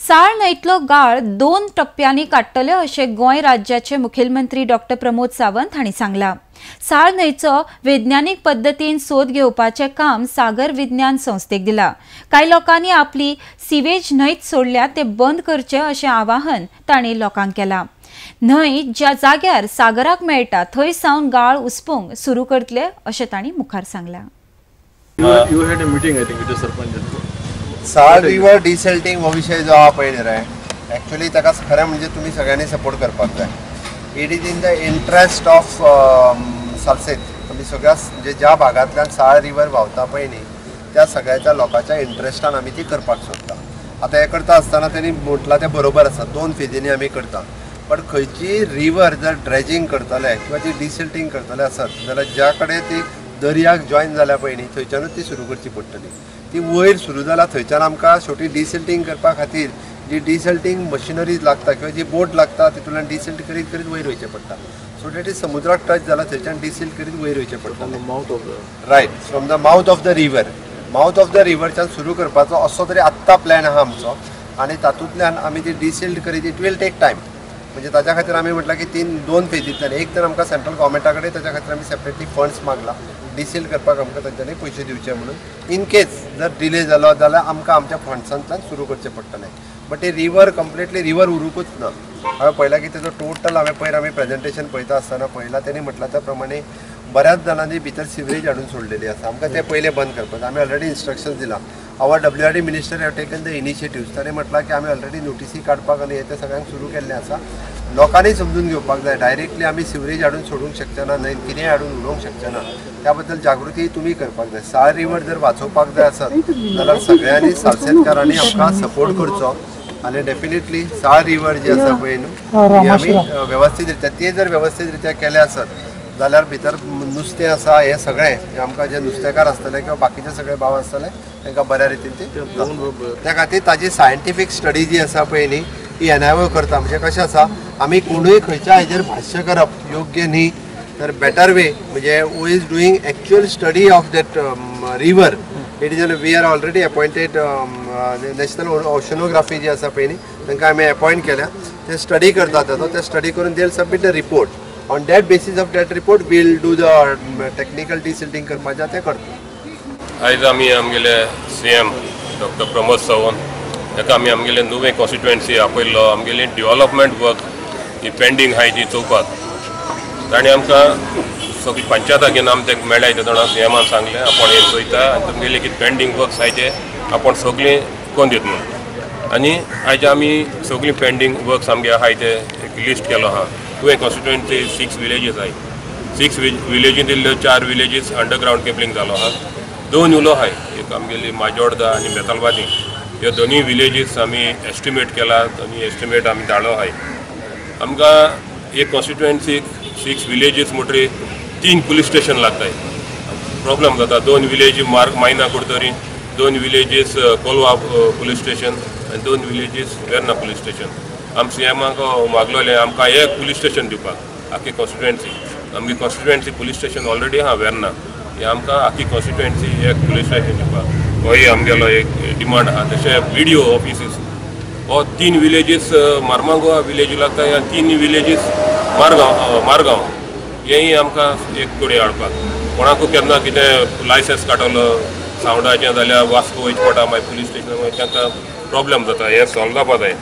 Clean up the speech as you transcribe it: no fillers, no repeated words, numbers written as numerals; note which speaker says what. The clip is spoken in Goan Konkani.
Speaker 1: साळ न्हंयतलो गाळ दोन टप्प्यांनी काडटले अशें गोंय राज्याचे मुखेलमंत्री डॉक्टर प्रमोद सावंत हांणी सांगलां. साळ न्हंयचो वैज्ञानिक पद्दतीन सोद घेवपाचें काम सागर विज्ञान संस्थेक दिलां. कांय लोकांनी आपली सिवेज न्हंयत सोडल्या ते बंद करचे अशें आवाहन तांणी लोकांक केलां. न्हंय ज्या जाग्यार सागराक मेळटा थंय सावन गाळ उसपूंक सुरू करतले अशें तांणी मुखार सांगलां.
Speaker 2: साळ रिवर डिसेल्टिंग हो विशय जो आहा पळय न्ही रे, एक्चुअली ताका खरें म्हणजे तुमी सगळ्यांनी सपोर्ट करपाक जाय. It is in the interest of Salcete. आमी सगळ्या म्हणजे ज्या भागांतल्यान साळ रिवर व्हांवता पळय न्ही त्या सगळ्याच्या लोकांच्या इंट्रस्टान आमी ती करपाक सोदता. आतां हें करता आसतना तेणी म्हटलां तें बरोबर आसा, दोन फेजींनी आमी करता. बट खंयची रिवर जर ड्रेजिंग करतले किंवा ती डिसिल्टींग करतले आसत जाल्यार ज्या कडेन ती दर्याक जॉयन जाल्या पळय न्ही थंयच्यानूच ती सुरू करची पडटली. ती वयर सुरू जाला थंयच्यान आमकां शेवटी डिसिल्टींग करपा खातीर जी डिसिल्टींग मशिनरीज लागता किंवा जी बोट लागता तितूंतल्यान डिसिल्ट करीत करीत वयर वयचें पडटा. सो that is समुद्राक टच जाला थंयच्यान डिसिल्ट करीत वयर वयचें पडटा. Right, from the mouth of the river, mouth of the रिवरच्यान सुरू करपाचो असो तरी आत्तां प्लॅन आहा आमचो आनी तातूंतल्यान आमी ती डिसिल्ट करीत it will take time. म्हणजे ताच्या खातीर आमी म्हटलां की दोन फेजींतल्यान, एक तर आमकां सेंट्रल गव्हर्मेंटा कडेन ताच्या खातीर आमी सेपरेटली फंड्स मागला डिसिल्ट करपाक आमकां तांच्यांनी पयशे दिवचे म्हणून. इन केस जर डिले जालो जाल्यार आमकां आमच्या फंड्सांतल्यान सुरू करचें पडटलें. बट ती रिवर कंप्लिटली रिवर उरूंकूच ना. हांवें पळयलां की तेजो टोटल हांवें पयर आमी प्रेजेंटेशन पळयता आसतना पळयलां तेणी म्हटलां त्या प्रमाणे बऱ्याच जाणांनी भितर सिवरेज हाडून सोडलेली आसा. आमकां तें पयलें बंद करपाक आमी ऑलरेडी इन्स्ट्रक्शन्स दिलां. Our WRD minister have taken the initiatives. ताणें म्हटलां की आमी ऑलरेडी नोटिसी काडपाक आनी हें तें सगळ्यांक सुरू केल्लें आसा. लोकांनी समजून घेवपाक जाय, डायरेक्टली आमी सिवरेज हाडून सोडूंक शकचे ना, न्हंयेंत कितेंय हाडून उडोवंक शकचे ना. त्या बद्दल जागृती तुमी करपाक जाय. साळ रिवर जर वाचोवपाक जाय आसत जाल्यार सगळ्यांनी सालसेतकारांनी आमकां सपोर्ट करचो आनी डेफिनेटली साळ रिवर जी आसा पळय न्हू ती आमी वेवस्थीत रित्या ते जर वेवस्थीत रित्या केले आसत जाल्यार भितर नुस्तें आसा हें सगळें आमकां जे नुस्तेकार आसतले किंवा बाकीचे सगळे भाव आसतले तांकां बऱ्या रितीन ती त्या खातीर ताजी सायंटिफीक स्टडी जी आसा पळय न्ही ती एनआयओ करता. म्हणजे कशें आसा, आमी कोणूय खंयच्या हाजेर भाश्य करप योग्य न्ही, तर बेटर वे म्हणजे who is doing actual study of that river. It is we are already appointed national oceanography जी आसा पळय न्ही तांकां आमी अपॉयंट केल्या. ते स्टडी करतात, ते स्टडी करून they submit the report. On that basis of that report we'll do the technical desilting करपाचें तें करता.
Speaker 3: आयज आमी आमगेले सीएम डॉक्टर प्रमोद सावंत ताका आमी आमगेले नुवें कॉन्स्टिट्युएन्सी आपयल्लो. आमगेली डेव्हलपमेंट वर्क ही पेंडींग आहाय ती चोवपाक ताणें आमकां सगळी पंचायता घेवन आमी तांकां मेळ्ळाय तेन्ना सीएमान सांगलें आपूण हें चोयता आनी तुमगेले कितें पेंडींग वर्क्स आहाय ते आपूण सगळीं करून दिता म्हणून. आनी आयज आमी सगळीं पेंडींग वर्क्स आमगे आहाय ते एक लिस्ट केलो आहा. तुवें कॉन्स्टिट्युएन्सी 6 विलेजीस आहाय, 6 विलेजीन दिल्ल्यो 4 विलेजीस अंडरग्रावंड केबलिंग जालो आहा, 2 उलो आहाय, एक आमगेली माजोर्दा आनी बेतालबादी. ह्यो दोनूय विलेजीस आमी एस्टिमेट केला, दोनूय एस्टिमेट आमी धाडलो आहाय. आमकां एक कॉन्स्टिट्युएन्सीक 6 विलेजीस म्हणटरी 3 पुलीस स्टेशन लागताय. प्रॉब्लम जाता, 2 विलेजी मायना Curtorim, 2 villages Colva police station आनी 2 विलेजीस वेर्ना पुलीस स्टेशन. आम सीएमाक मागलोलें आमकां एक पुलीस स्टेशन दिवपाक आख्खी कॉन्स्टिट्युएन्सी. आमगे कॉन्स्टिट्युएन्सी पुलीस स्टेशन ऑलरेडी आहा वेर्ना, हें आमकां आख्खी कॉन्स्टिट्युएन्सी एक पुलीस स्टेशन दिवपाक होय आमगेलो एक डिमांड आहा. तशें बीडीओ ऑफिसीस हो 3 विलेजीस मार्मागोवा विलेज लागता, ह्या 3 विलेजीस मारगांव हेंय आमकां एक कडेन हाडपाक. कोणाकू केन्ना कितें लायसन्स काडटलो सावंडाचें जाल्यार वास्को वयचें पडटा, मागीर पुलीस स्टेशन तांकां प्रॉब्लम जाता. हें सॉल्व जावपा जाय.